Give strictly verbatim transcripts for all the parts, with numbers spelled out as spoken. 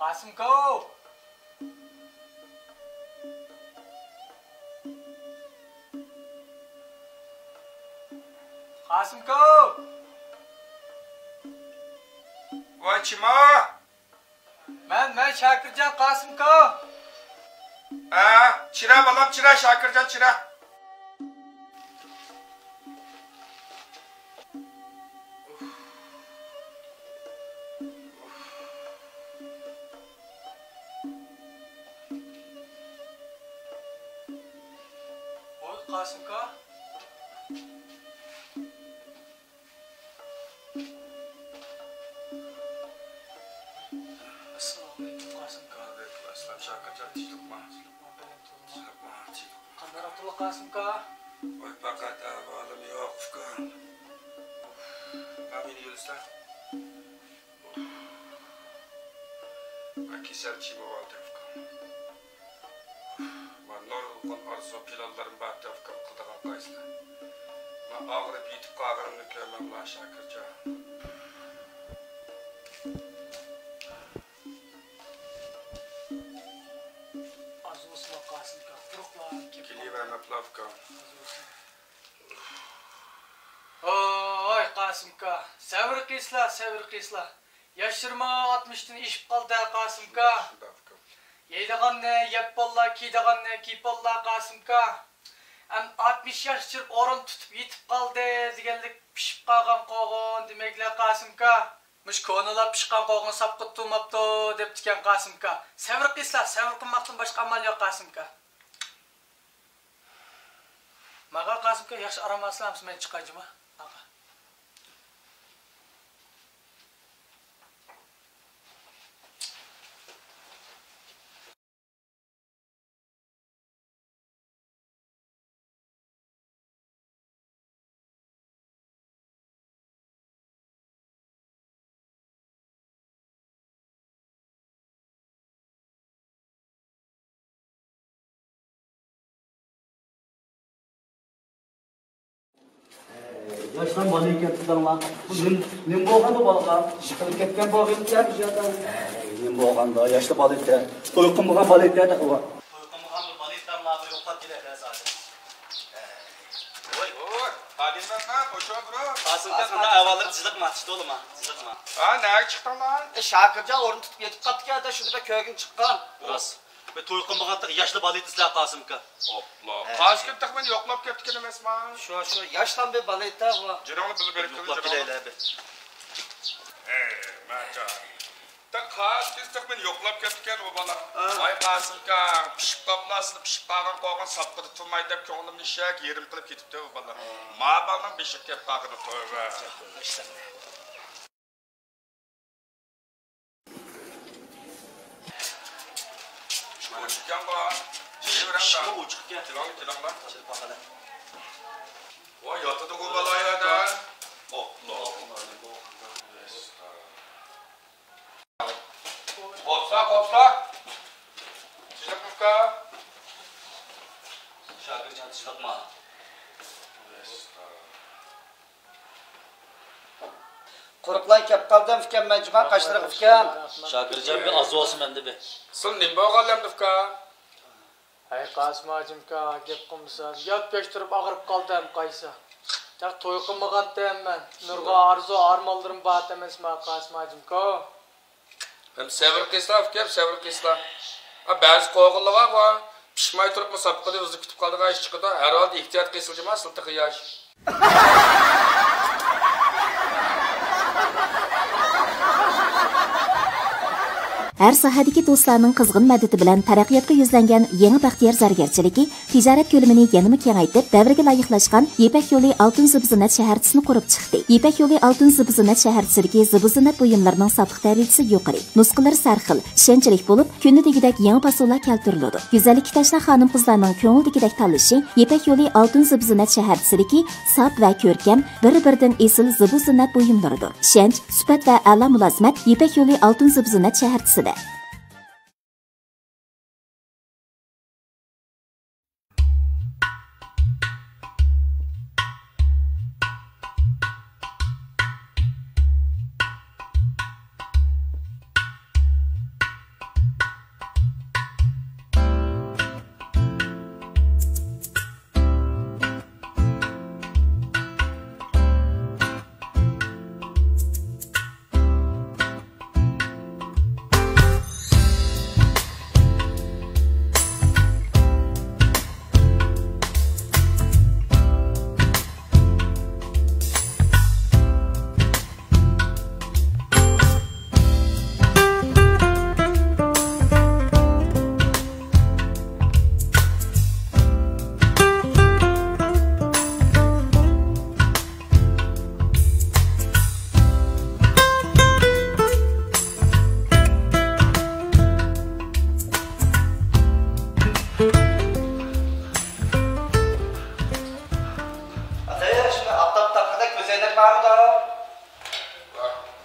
قاسىمكا! قاسىمكا! ۋاي، چىما! مەن، مەن شاكىرجان، قاسىمكا. ھە، چىرە بالام، چىرە، شاكىرجان، چىرە. ۋاي، قاسىمكا. ئەسسالامۇئەلەيكۇم، قاسىمكا. ۋەئەلەيكۇم ئەسسالام، شاكىرجان، تىنچلىقما؟ تىنچلىقما، تىنچلىقما، تىنچلىقما. قانداقراق تۇرلا، قاسىمكا؟ ۋاي، پەقەت ئەھۋالىم ياخشى، ئۇكام. مانا مېنى يۆلىسە. مەن كېسەلچى بولۇۋالدىم، ئۇكام. مانا نۇرغۇن ئارزۇ پىلانلىرىم بار ئىدى، ئۇكام، قىلىدىغان قايسىلار. مەن ئاغرىپ يېتىپ قالغىنىمنى كۆرمەملا، شاكىرجان. ئاز بولسىمۇ قاسىمكا، قۇرۇقلا كېلىپ كېلىۋەرمەپلا، ئۇكام. ئاز بولسىمۇ. ھوي، قاسىمكا، سەۋر قىلسىلا، سەۋر قىلسىلا. ياشلىرىمۇ ئاتمىشتىن ئېشىپ قالدى، قاسىمكا. شۇنداق ئۇكام. يەيدىغاننى يەپ باللا، كىيىدىغاننى كىيىپ باللا، قاسىمكا. ئەم، ئاتمىش ياش چىرىپ ئورۇن تۇتۇپ يېتىپ قالدى دېگەنلىك، پىشىپ قالغان قوغۇن دېمەكلا، قاسىمكا. مۇشۇ كونىلار پىشقان قوغۇن ساپقا تۇتۇلماپتۇ دەپتىكەن، قاسىمكا. سەۋر قىلسىلا، سەۋر قىلماقتىن باشقا ئامال يوق، قاسىمكا. ماقا قاسىمكا، ياخشى ئارام ئالسىلا، ئەمسە مەن چىقاي جۇما. ماقا. ياشلار بالا ئىكەن تۇتۇڭلار. بۇ نېمە، نېمە بولغان بۇ بالىغا؟ ئىشقىلىپ كەتكەن بولغىنى بۇ يەردە. نېمە بولغاندا؟ ياشلار بالا ئىكەن. توي قىلمىغان بالا ئىكەن تېخى بۇ. توي قىلمىغان بىر بالا ئىكەن، بۇ يوقلاپ كېلەيلى ھازىر. ۋوي، ۋوي، پادىشاھلار، خوش ئورۇن. قاسىمكا، قانداق ئەھۋاللار؟ تىزلىقما، تىزلىقما، تىزلىقما. ھا، نەگە چىقتىڭلار؟ ئە، شاكىرجان ئورۇن تۇتۇپ يېتىپ قاپتىكەن، شۇنى بىر كۆرگىلى چىققان. راست. بىر توي قىلمىغانتىغ ياشلا بالا ئىدىسىلەر، قاسىمكا. ئوپلا. ھە. قاسىم تېخى مېنى يوقلاپ كەپتىكەن ئەمەسما؟ شۇ، شۇ، ياشلا بىر بالا ئىدى بۇ. جېنىڭنى بىلىپ بېرىپ يوقلاپ كېلەيلى بىر. ئەي، ماجان. تا قاسىم تېخى مېنى يوقلاپ كەپتىكەن ئۇ بالا. ھە. ۋاي قاسىمكا، پىشىپ قاپلا، سىلى پىشىپ قالغان قوغۇن ساپقىدا تۇرماي دەپ كۆڭلۈمنى ئىشەك يېرىم قىلىپ كېتىپتۇ ئۇ بالا. ھە. ما بالىنىڭ بېشىغا كەپ قالغىنى، تۆۋە. ئىشمۇ ئوچۇق ئىكەن. كېلىڭلار، كېلىڭلار. ۋاي، ياتىدىغۇ بالا يەردە. قوپسا، قوپسا. تىنچلىقمۇ ئۇكا؟ شاكىرجان، تىنچلىقما؟ قۇرۇقلا كەپ قالدىم ئۇكام مەن جۇما قاشلىرىغا ئۇكام. شاكىرجان، بىر ئاز بولسا مەندە بىر. سىلى نېمە بولغان ئەمدى ئۇكا؟ ھەي قاسىم ھاجىمكا، گەپ قىلمىسا، ياپ ياش تۇرۇپ ئاغرىپ قالدىم قايسا. تېخى توي قىلمىغانتىم مەن. نۇرغۇن ئارزۇ ئارمانلىرىم بار ئەمەسما قاسىم ھاجىمكا. ھەم سەۋر قىلسىلا ئۇكام، سەۋر قىلسىلا. ئا، بەزى قوغۇنلار بار، بار. پىشماي تۇرۇپمۇ ساپقىدا ئۈزۈپ كېتىپ قالىدىغان ئىش چىقىدۇ. ھەر ھالدا ئېھتىيات قىلسىلا جۇما، سىلى تېخى ياش. ھەر ساھەدىكى دوستلارنىڭ قىزغىن مەدىتى بىلەن تەرەققىياتقا يۈزلەنگەن يېڭى بەختىيار زەرگەرچىلىكى تىجارەت كۆلىمىنى يەنىمۇ كېڭەيتىپ، دەۋرگە لايىقلاشقان يىپەك يولى ئالتۇن زىبۇ زىننەت شەھەرچىسىنى قۇرۇپ چىقتى. يىپەك يولى ئالتۇن زىبۇ زىننەت شەھەرچىسىدىكى زىبۇ زىننەت بۇيۇملىرىنىڭ ساپلىق دەرىجىسى يۇقىرى، نۇسخىلىرى سەرخىل، ئىشەنچلىك بولۇپ، كۈندە دېگۈدەك يېڭى پاسونلار كەلتۈرۈلىدۇ. گۈزەللىككە تەشنا خانىم-قىزلارنىڭ كۆڭۈلدىكىدەك تاللىشى يىپەك يولى ئالتۇن زىبۇ زىننەت شەھەرچىسىدىكى ساپ ۋە كۆركەم، بىر-بىرىدىن ئېسىل زىبۇ زىننەت بۇيۇملىرىدۇر. ئىشەنچ، سۈپەت ۋە ئەلا مۇلازىمەت يىپەك يولى ئالتۇن زىبۇ زىننەت شەھەرچىسىدە.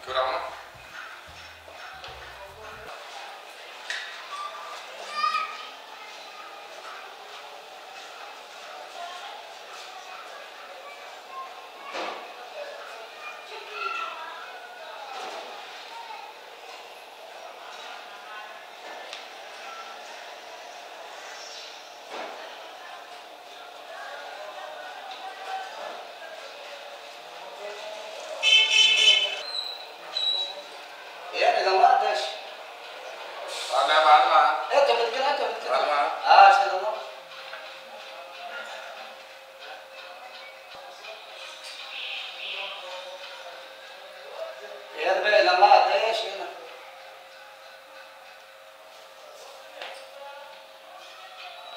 كۆرۈڭلار. يا، إلى الله، داش. أنا معنا. إيه، تبت كده، تبت كده. معنا. آه، شاء الله. يا، إلى الله، داش، هنا.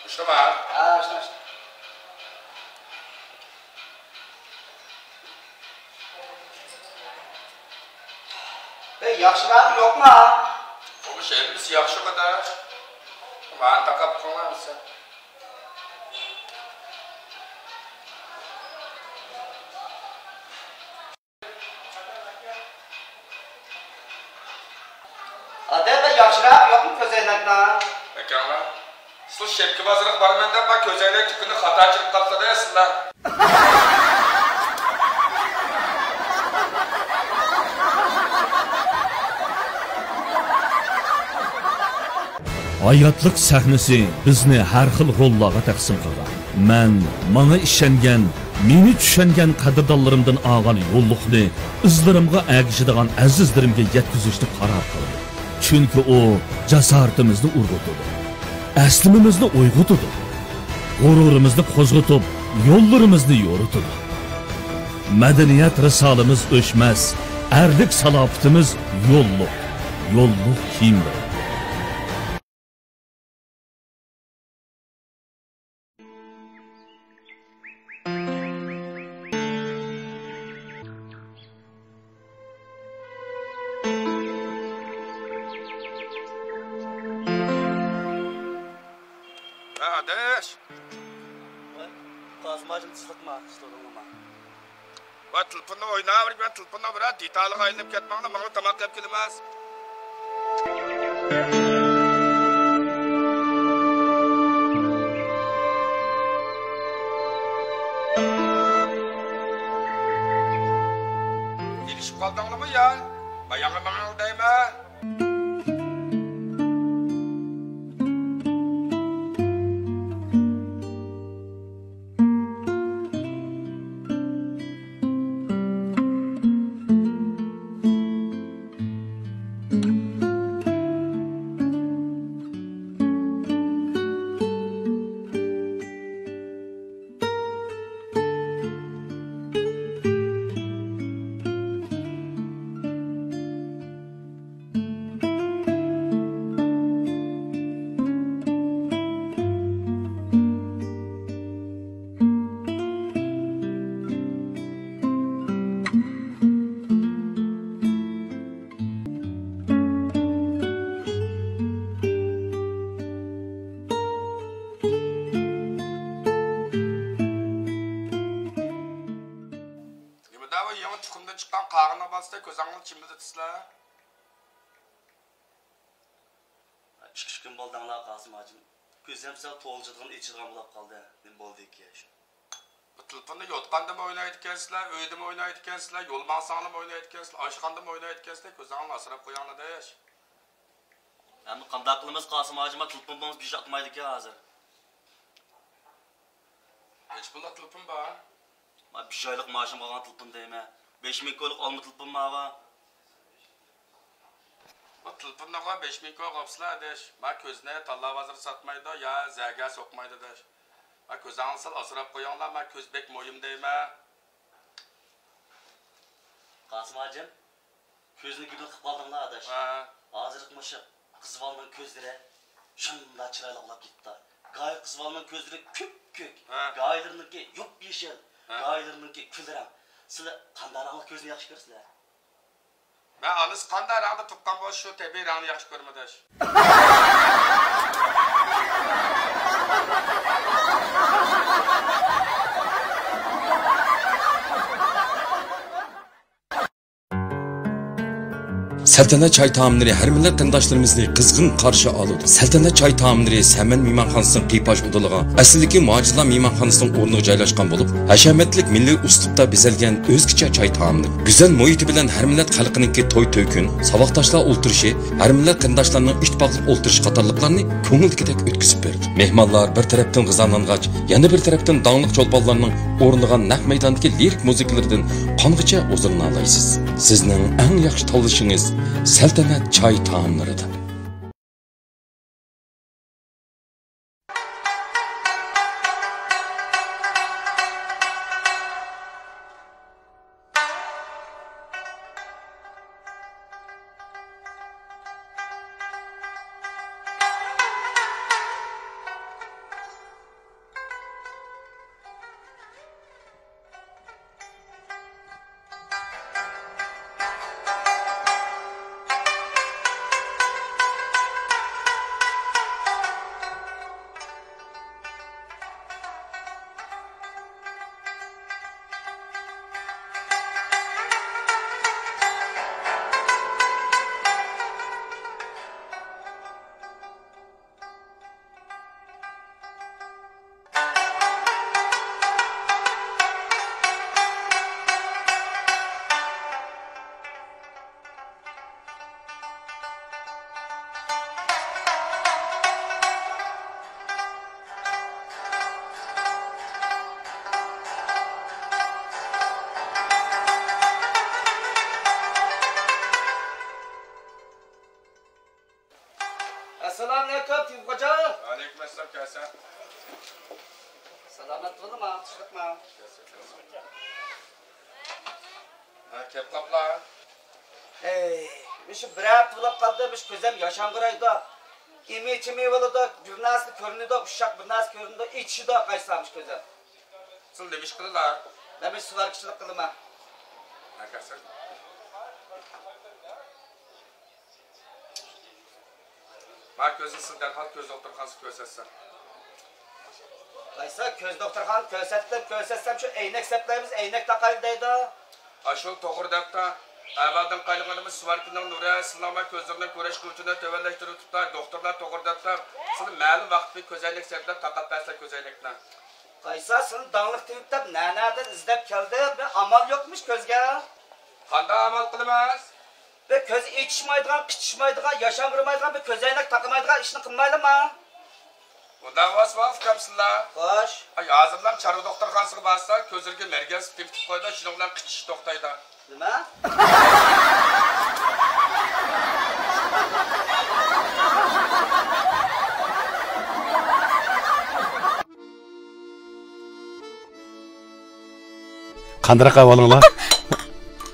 ئۇشتۇما؟ ھە، ئۇشتۇم، ئۇشتۇم. ئەي، ياخشىراق يوقما؟ بۇ ئىش ھەممىسى ياخشى قادا. مانا تاقاپ قوڭلامسەن؟ ئادەم، بىر ياخشىراق يوقمۇ كۆزەينەكنىڭ؟ ئاكاڭلار، سىلەر شەپكە بازىرىغا بارىمەن دەپ، ما كۆزەينەك دۇكىنىنى خاتا چېلىپ قاپسىلەر سىلەر. ھاياتلىق سەھنىسى بىزنى ھەر خىل روللارغا تەقسىم قىلغان. مەن ماڭا ئىشەنگەن، مېنى چۈشەنگەن قەدىردانلىرىمدىن ئالغان يوللۇقنى ئىزلىرىمغا ئەگىشىدىغان ئەزىزلىرىمگە يەتكۈزۈشنى قارار قىلدىم. چۈنكى ئۇ جاسارىتىمىزنى ئۇرغۇتىدۇ، ئەسلىمىمىزنى ئويغىتىدۇ، غۇرۇرىمىزنى قوزغىتىپ، يوللىرىمىزنى يورۇتىدۇ. مەدەنىيەت رىسالىمىز ئۆچمەس، ئەرلىك سالاپىتىمىز يوللۇق، يوللۇق كىيىملىرى. ھە، ئاداش. قاسىم ھاجىم تېزلىقما، ستۇدىيەڭلارما؟ ۋاي، تېلېفوندا ئويناۋېرىپ، مەن تېلېفوندا بىرەر دېتالغا ئايلىنىپ كەتمەڭلار، ماڭا تاماق ئەپ كېلىمىز. ئېلىشىپ قالدىڭلارمۇ يا؟ باياقى ماڭا دەيمەن. نېمىدە بۇ يېڭى تۇخۇمدىن چىققان قاغىنىغا بارسىلەر، كۆزۈڭلارنى چىمىلدىتىسىلەر. ئىككى ئۈچ كۈن بولدى ئاڭلا قاسىم ھاجىم. كۆزۈم سەل تولا ئېچىدىغان، ئېچىدىغان بولاپ قالدى. نېمە بولدىكى شۇ؟ بۇ تېلېفوندا يوتقاندىمۇ ئوينايدىكەنسىلەر، ئۆيدىمۇ ئوينايدىكەنسىلەر، يول ماڭساڭلارمۇ ئوينايدىكەنسىلەر، ئاشخانىدىمۇ ئوينايدىكەنسىلەر، كۆزۈڭلارنى ئاسراپ قويۇڭلار دەش. ئەمما قانداق قىلىمىز قاسىم ھاجىم، تېلېفون بولمىسا بىر ئىش ئاقمايدىكەن ھازىر. نەچچە پۇللۇق تېلېفون بار؟ ما بىر ئايلىق مائاشىم قالغان تېلېفون دەيمەن. بەش مىڭ كويلۇق ئالما تېلېفون ماۋۇ. بۇ تېلېفوننىغۇ بەش مىڭ كوي قاپسىلە دەش. ما كۆزنى تاللا بازىرى ساتمايدۇ يا زەگە سوقمايدۇ دەش. ما كۆزۈڭلارنى سەل ئاسراپ قويۇڭلار، ما كۆز بەك مۇھىم دەيمەن. قاسىم ھاجىم، كۆزنى گۈلدۈر قىلىپ قالدىڭلار ئاداش. ھە. ھازىرقى مۇشۇ قىز بالىنىڭ كۆزلىرى شۇنداق چىرايلىق بولاپ كېتىپتۇ. گاھى قىز بالىنىڭ كۆزلىرى كۈپكۈك، ھە، گاھىلىرىنىڭكى يوپيېشىل، ھە، گاھىلىرىنىڭكى كۈل رەڭ. سىلەر قانداق رەڭلىك كۆزنى ياخشى كۆرىسىلەر؟ مەن ئانىسى قانداق رەڭدە تۇغقان بولسا، شۇ تەبىئىي رەڭنى ياخشى كۆرىمەن ئاداش. سەلتەنەت چاي تائاملىرى ھەر مىللەت قېرىنداشلىرىمىزنى قىزغىن قارشى ئالىدۇ. سەلتەنەت چاي تائاملىرى سەمەن مېھمانخانىسىنىڭ قىيپاش ئۇدۇلىغا، ئەسلىدىكى مۇھاجىرلار مېھمانخانىسىنىڭ ئورنىغا جايلاشقان بولۇپ، ھەشەمەتلىك مىللىي ئۇسلۇبتا بېزەلگەن ئۆزگىچە چاي تائاملىرى. گۈزەل مۇھىتى بىلەن ھەر مىللەت خەلقىنىڭكى توي-تۆكۈن، ساۋاقداشلار ئولتۇرۇشى، ھەر مىللەت قېرىنداشلارنىڭ ئىتتىپاقلىق ئولتۇرۇش قاتارلىقلارنى كۆڭۈلدىكىدەك ئۆتكۈزۈپ بېرىدۇ. مېھمانلار بىر تەرەپتىن غىزالانغاچ، يەنە بىر تەرەپتىن داڭلىق چولپانلارنىڭ ئورۇنلىغان نەق مەيداندىكى لىرىك مۇزىكىلىرىدىن قانغىچە ھۇزۇرلىنالايسىز. سىزنىڭ ئەڭ ياخشى تاللىشىڭىز سەلتەنەت چاي تائاملىرىدا. ئەسسالامۇئەلەيكۇم، تېۋىپ خوجا. ۋەئەلەيكۇم ئەسسالام، كەلسە. سالامەت بولۇڭ، تۇشلۇقما. ھە، كەپ قاپلا. ھەي، مۇشۇ بىر ھەپتە بولۇپ قالدى، مۇشۇ كۆزۈم ياشانغۇرايدۇ. ئىمى-چىمى بولىدۇ، بىر نەرسە كۆرۈنىدۇ، ئۇششاق بىر نەرسە كۆرۈنىدۇ، ئېچىشىدۇ، قايسا مۇشۇ كۆزۈم. سىلەر نېمە ئىش قىلىلا؟ مەن مۇشۇ سۇۋاركىچىلىق قىلىمەن. ھە، كەلسە. ما كۆزنى سىز دەرھال كۆز دوختۇرخانىسىغا كۆرسەتسەڭ. قايسى كۆز دوختۇرخانا كۆرسەتتىم، كۆرسەتسەم شۇ ئەينەك سەپلەيمىز، ئەينەك تاقايلى دەيدۇ. ئاشۇ توغرا دەپتا. ئەۋەلدىن قايلىغىنىمىز سۇۋاركىنىڭ نۇرى سىلەرنىڭ كۆزلىرىنى كۆرۈش قۇۋۋىتىنى تۆۋەنلەشتۈرۈۋېتىپتۇ. دوختۇرلار توغرا دەپتا. سىلەر مەلۇم ۋاقىتتا كۆزەينەك سەپلەپ تاقاپ بەرسىلەر كۆزەينەكنى. قايسى سىلەر داڭلىق تېۋىپ دەپ نەنەدىن ئىزدەپ كەلدىم. بىر ئامال يوقمىش كۆزگە. قانداق ئامال قىلىمىز؟ بىر كۆز ئېچىشمايدىغان، قىچىشمايدىغان، ياشانغۇرىمايدىغان، بىر كۆزەينەك تاقىمايدىغان ئىشنى قىلمايلىما؟ ئۇنداق بولسا ئۇكام سىلەر. خوش. ئاي، ھازىرلا چارۋا دوختۇرخانىسىغا بارسا، كۆزلىرىگە مەرگەن سۈتى تېپىپ قويىدۇ، شۇنىڭ بىلەن قىچىشىش توختايدۇ. نېمە؟ قانداق ئەھۋالىڭلار؟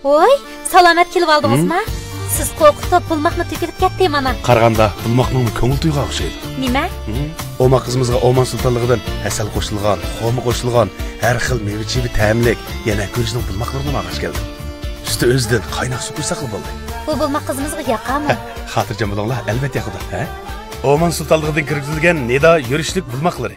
ۋوي، سالامەت كېلىۋالدىڭىزما؟ ھىم؟ سىز قورقۇتۇپ بۇلماقمۇ تۆكۈلۈپ كەتتى مانا. قارىغاندا بۇلماقنىڭمۇ كۆڭۈل تويغان ئوخشايدۇ. نېمە؟ ھىم؟ ئومان قىزىمىزغا ئومان سۇلتانلىقىدىن ھەسەل قوشۇلغان، خورما قوشۇلغان، ھەر خىل مېۋە-چېۋە تەملىك، يەنە گۈرۈچنىڭ بۇلماقلىرىنىمۇ ئالغاچ كەلدىم. ئۈستى ئۆزىدىن قايناق سۇ قۇيساقلا بولدى. بۇ بۇلماق قىزىمىزغا ياقامۇ؟ خاتىرجەم بولۇڭلار، ئەلۋەتتە ياقىدۇ، ھە؟ ئومان سۇلتانلىقىدىن كىرگۈزۈلگەن نىدا يۈرۈشلۈك بۇلماقلىرى.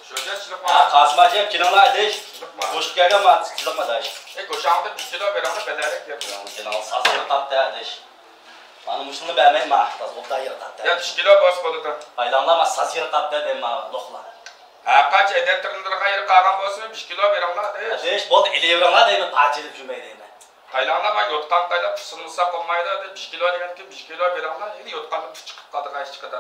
شۇ جاي چىلىقما. ھە، قاسىم ھاجىم، كېلىڭلار، ئىدىش. چىلىقما. قوشۇپ كەلگەن ما، چىلىقما داش. ئەي، گۆشەڭدىن بىر كىلو بېرىڭلار، بەلەرەك بېرىڭ. كېلىڭ، ساز يىرقاپتۇ، ئىدىش. مانا مۇشۇنى بەرمەي، ما، تاز ئوبدان يىرقاپتۇ. يا، بىر كىلو بولسا بولىدۇ. ئايلاڭلار، ما، ساز يىرقاپتۇ، دەيمەن، لوقلار. ھەر قانچە ئەدەپ تىرىلدىرغان يىرقالغان بولسا، بىر كىلو بېرىڭلار، ئىدىش. ئىدىش، بولدى، ئېلىۋېرىڭلار، دەيمەن، پارچىلىپ يۈرمەي، دەيمەن. قايلاڭلار، ما يوتقان قايلاپ پۇسۇلمىسا قومايدۇ، دەپ بىر كىلو دېگەندىكىن بىر كىلو بېرىڭلار، ئەمدى يوتقاندىن پۇت چىقىپ قالىدىغان ئىش چىقىدۇ.